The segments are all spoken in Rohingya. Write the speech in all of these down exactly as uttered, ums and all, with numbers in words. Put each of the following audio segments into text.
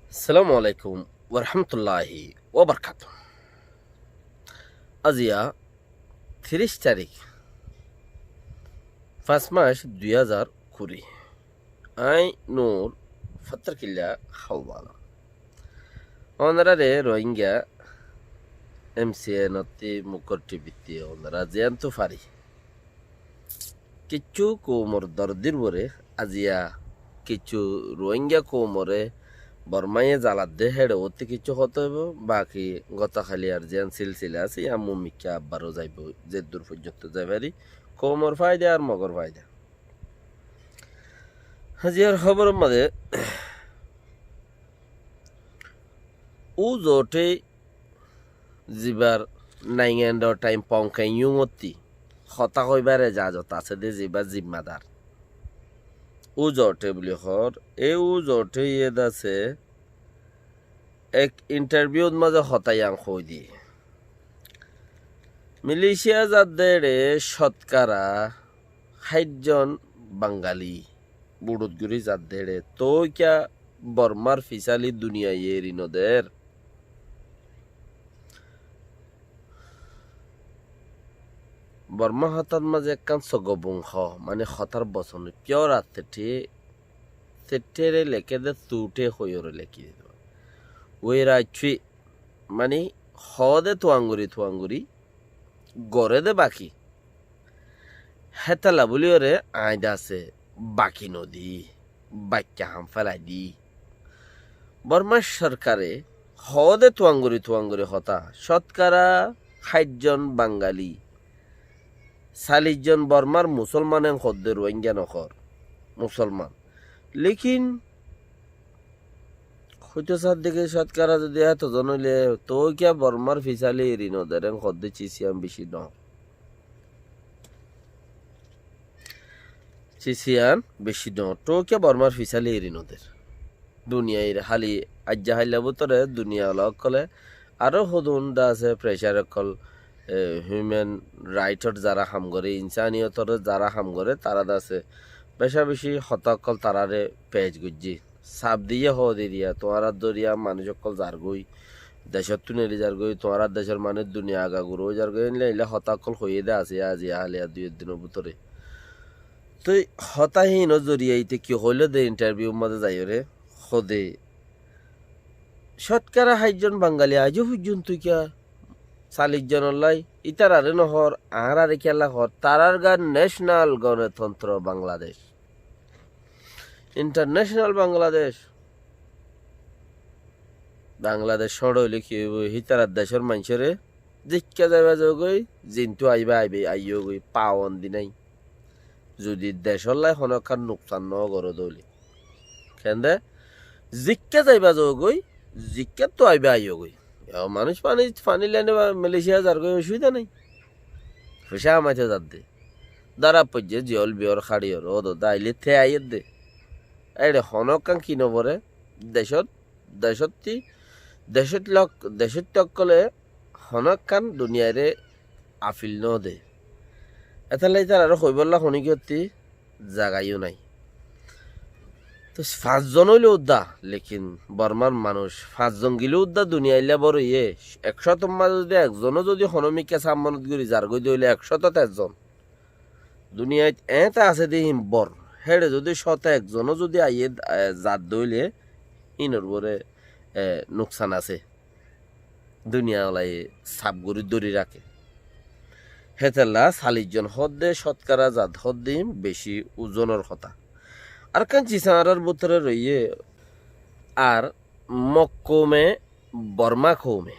Assalamu alaikum warahmatulláhi wabarakátuhu. Aziya tiríc tarík, fañs mac dui házar kuri. Aññí Nur Fattarkilla Hawala. Ónorare Rohingya M C N ottí Mukor T V ttí ónora ziyántu fari kiccú koumor dordir uore, aziya kiccú Rohingya koumore Bormaye zaladde héçe uottí kiccú hotá óibo, baki gotakaliyar ziyán silsila asé, yían mumikká abbar ó zaibo, zeddur foijjonto zai fari, koumor faida ar Mogor faida. Aziyar hóboror mazé U Zote zibar naingan dor thaim Pongkeng Yung ottí hotá hoibar ejazot asé dé zibar zimmadar U Zote buli hoór, e U Zote ye de asé ek intarviut mazé hotá yían hoói diyé. Malaysia zadde éçe cótkara háit zon Bangali buçut gorí zadde éçe, tói kiyá Bormar fisali duniyaye eri noder? Borma hotár mazé ekkán sogobung hoó, mani hotár bosoni, piyór ar teththe, teththere leké dé, tuúthe hoiyóre lekí dé. Wéra aiccí, mani hoó dé tuañguri tuañguri, goré dé baki. Hétalla bóliyoré aññí de asé baki nodi, baikká ham félai di. Bormar sorkare hoó dé tuañguri tuañguri hotá, cótkara háit zon Bangali, salic zon Bormar musolman en hoódde, Rohingya nohoór, musolman. Lekin hoito sar dé ki cótkara zodi eto zon óile, tói kiyá Bormar fisali eri noder en hoódde, cis yían bicí dhoóñr. Cis yían bicí dhoóñr, tói kiyá Bormar fisali eri noder? Duniyair háli aijja háilla bútore duniya ola ókkole aró hodún de asé pressure ókkol, e, human right or zara ham goré, insaniyotor zara ham goré, tará de asé beca beci hotá ókkol taráre pec goijjé. Saf diyé hoó dé, eriya tuáñrar doriya manúic ókkol zargói, decóttu neri zargói, tuáñrar decór manúic duniya agagura ói zargói, eilla eilla hotá ókkol hoiyé dé asé aijja háli ar dui ek dinor bútore. Toi hotá híinor zoriya ite ki hoiló dé intarviur mazé zaiyóre, hoó dé cótkara háit zon Bangali aijó foijjonto kiyá salic zonollái, ítararé nohoór, añáráre kiyólla hoór, tarár gán National Gonotontro Bangladec, International Bangladec. Bangladec cóñço óile ki óibo? Hítarar decór maincóre zeikká zaiba zogói, zintú aiba aibe, aiyógoi, pawon di nái. Zodi decóllai honókkan nuksan no goró dé óile. Kende? Zeikká zaiba zogói, zeikkáttu aiba aiyógoi. Yó manúic fani, fani laine ba Malaysia zargói, osubida nái. Foicá hamaito zadde. Dóra foijjé, ziyól biyór háçiyór, ódode aile te aiyédde. Éçe honókkan ki noforé, decót, decótti, decót lok, decótti ókkole honókkan duniyaire afil node. Étalla ítararé hoibólla honíkiyottí zaga yó nái. Toi fañs zon óile udda, lekin Bormar manúic fañs zon gile udda duniya eilla bor óiye, ek cótor mazé zodi ek zono zodi honómikká sammonot gorí zargói dé óile ek cótot ek zon. Duniyait eéñte asé dé híin bor. Héçe zodi cóte ek zono zodi aiyé, e, zadde óile híinor uore, e, nuksan asé. Duniya olaye saf gorí dóri raké. Hétalla salic zon hoódde, cótkara zat hoódde híin beci uzonor hotá. Arekkán cis añárar bútore roiyé, ar Mok koume, Borma koume,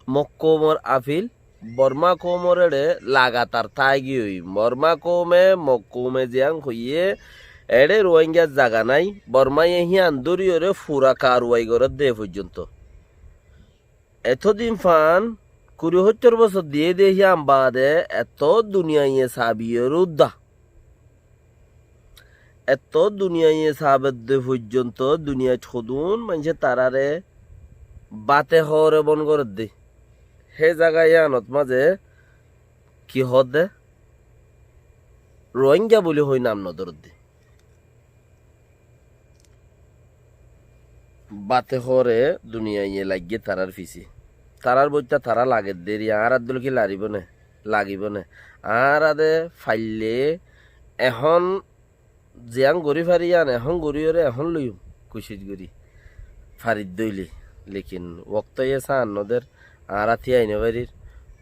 Mok koumor afil Borma koumor éçe lagatar táigiyoi. Borma koume, Mok koume ziyán hoiyé, éçe Ruáingar zaga nái, Bormaye híyan dóriyore fura karuwai gorédde e foijjonto. Etódin fán, kuri hóittor bosór diyé dé híyan baade, etó duniyaye sabiyore udda. Etó duniyaye sabedde foijjonto duniyait hodún maincé taráre báte hoóre bon gorédde. Hé zaga yíanot mazé ki hoódde? Ruáinga buli hoi nam nodóredde. Báte hoóre duniyaiye laiggé tarár fisé. Tarár boitta tará lagedde eri añárar dóle ki laribó né? Lagibó né? Añára de faillé ehón ziyán gorí fari yían ehón goríyoré ehón loiyum kucíc gorí. Faridde óile. Lekin woktóye sáan noder, añára tíai nofarir,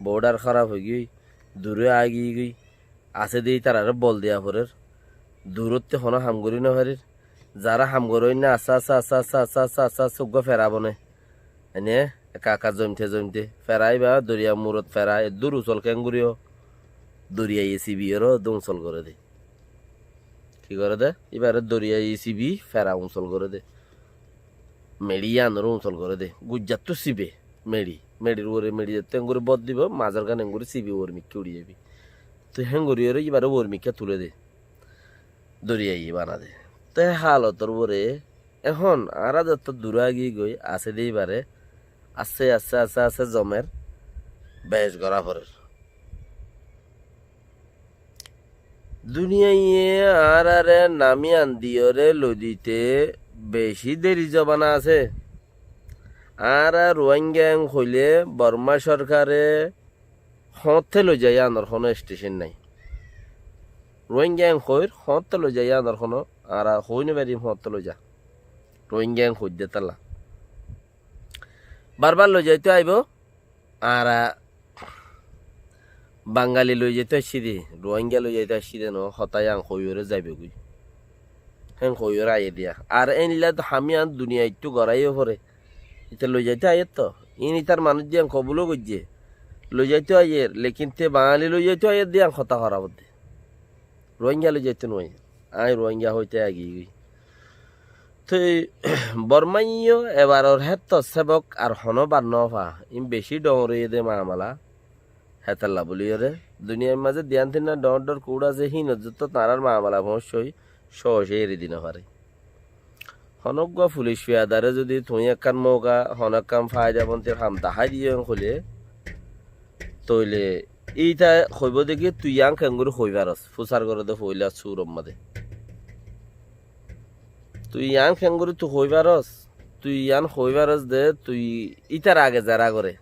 bodhar hóraf óigiyoi, duré aigiyói, asé de ítararé bol diya forer. Durótte honó ham gorí nofarir. Zará ham goróinna assá, assá, assá, uggúa ferabó né. Ene ekka ekka zoimte zoimte fera íba doriya murot fera eddúr usol keéngorí ó doriyaiye sibiyoré eddúr usol goré dé. Ki goré dé? Íbaré doriyaiye sibi fera usol goré dé. Meçi yíanoré usol goré dé. Guijjattú sibe meçi. Meçir uore meçi zettó héngorí bót dibo, mazorgán héngorí sibi uormikká uçí zaibi. Toi héngoríyoré íbaré uormikká tulé dé. Doriyaiye bana dé. Te halotor uore ehón añára zettó duré aigiyói asé de íbaré asté asté asté asté zomer bec gorá forer. Duniyaiye añáráre nam yían diyoré loi dite bicí deri zobana asé. Añára Ruáinga en hoilé Bormá sorkare hoóñtte loiza yíanor honó estecen nái. Ruáinga en hoir hoóñtte loiza yíanor honó, añára hoói nofarim hoóñtte loiza. Ruáinga en hoidde tálla. Barbar loizaitó aibó, añára Bangali loizaitó aiccí dé, Ruáinga loizaitó aiccí dé noó, hotá yían hoiyóre zaibogói. Héen hoiyóre aiyé diya. Ar éilla ham yían duniyaittú goráiyo fore. Íte loizaitó aiyér to. Iín ítar manúic diyan kobuló goijjé. Loizaitó aiyér, lekin te Bangali loizaitó aiyér diyan hotá horáfodde. Ruáinga loizaitó nuaiyér. Aññí Ruáinga hoité agiyí goi. Toi Bormáiyo ebaror héttor sébok ar honó bar nófa. Iín bicí dhoóñr óiye dé mamala. Hétalla bóliyoré duniyair mazé diyan tinna dhoóñr dhoóñr kuúth asé, híinor zottót añárár mamala foóñiccói, cóoce eri di nofári. Honóggua fulic fiyadaré zudi tuñí ekkán mouka, honó ekkán faidabontir ham dahái diyó en hoilé, tóile íta hoibó dé ki, tui yián keéngorí hoói faros, fusár goré dé foóila suror mazé. Tui yián keéngorí tui hoói faros, tui yián hoói faros dé, tui ítar age zerá goré.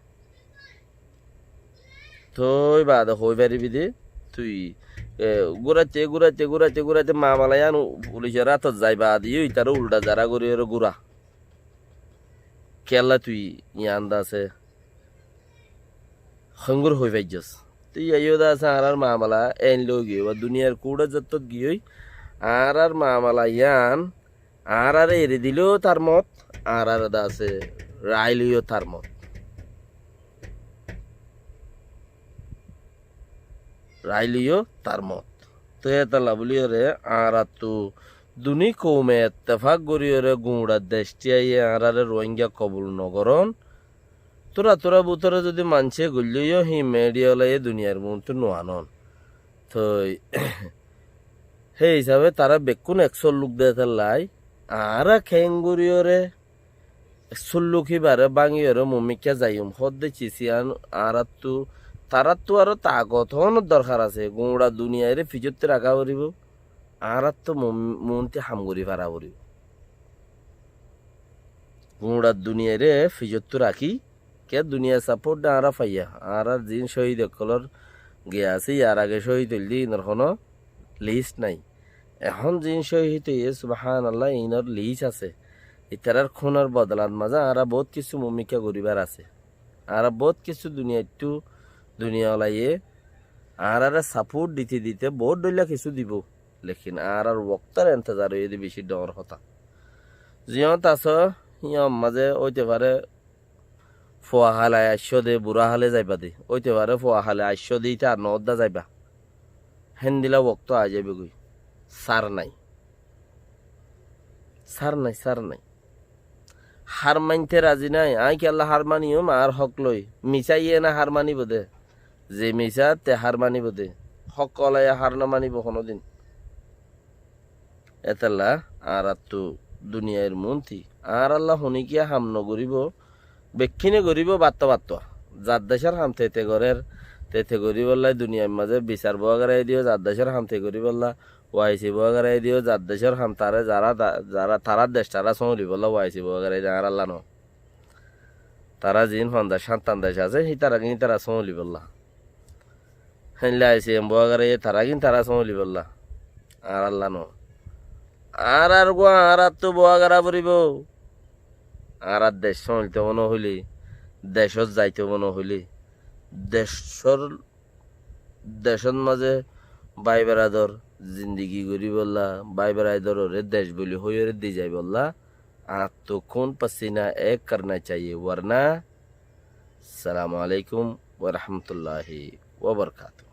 Toi baade hoói faribí dé, tui, e, gúraite, gúraite, gúraite, gúraite mamala yían u-, fulicor átot zai baade yó itaré uldha zerá goríyoré gúra. Kiyólla tui yián de asé hoéngorí hoói faijjós. Toi yían yó de asé añárár mamala éen loi giyói, ba duniyair kuúthot zottót giyói, añárár mamala yían añáráre eri dileyó tar mot, añáráre de asé raáileyó tar mot. Raáileyó tar mot. Toi hétalla bóliyoré añáráttu duní koume ettefák goríyoré guñça dec tíaiye añáráre Ruáinga kobul nogorón. Túra túra bútore zudi maincé goilleyó híin media olaiyé duniyair muúntu nuanón. Toi hé hísabe tará bekkún ek solluk dé hétallai añára keéngoríyoré solluk híbaré báñgiyoré mumikká zaiyum hoódde cis yían añáráttu, taráttu aró tagot hoónor dorhar asé. Guñça duniyairé fijóttu raká foribóu, añáráttu mum-, muúnti ham gorí fara foribóu. Guñça duniyairé fijóttu rakí, kiyá duniyair sapót de añára faiyá, añárár ziín cóhid ókkolór giya asé, yar age cóhid óilde iínor honó lis nái. Ehón ziín cóhid óiye, subhánallah, iínor lis asé. Itarár kúnor bodolat mazé añára boóut kissú mumikká goríbar asé. Añára boóut kissú duniyaittú, duniya olaiyé añáráre sapót dite dite boóut dhoilla kissú dibóu. Lekin añárár woktór entezar óiye dé bicí dhoóñr hotá. Ziyót asó, híyan mazé óite faré fua hale aiccó dé, burá hale zaiba dé. Óite faré fua hale aiccó dé, íte ar noódda zaiba. Héndila woktó aái zaibogói. Sár nai. Sár nai, sár nai. Hár mainte razi nái. Aññí kiyólla hár maniyum, añár hók loi. Misá iyéne hár manibou dé. Ze misá te hár manibou dé. Hók olaiyé hár nomanibou honódin. Étella añáráttu duniyair muúnti añárálla huníkiya ham nogoríbou, bekkíne goríbou battóu battóu. Zar decór ham tete gorér, tete goríbollá duniyair mazé bisar bówa goráiye diyó, zar decór ham tete goríbollá Waisi Buagara ediyó zar decór ham tará, zará da-, zará, tarár dec tará sómolibolla Waisi Buagara edi añárálla no. Tará ziín fonzac cáttan dec asé, hítaragín hítara sómolibolla. Héilla Waisi Buagara edi taragín tará sómolibolla. Añárálla no. Añárár gua añáráttu Buagara foribóu. Añárár dec sómolito mone hoilé, decót zaito mone hoilé, decór decót mazé bái berador zindigi goríbolla, bái beradororé dec buli hoiyóre di zaibolla, añáttu kún pasina ek karna chaiye, warna. Assalamu alaikum wa rahmatullahi wa barakatuh.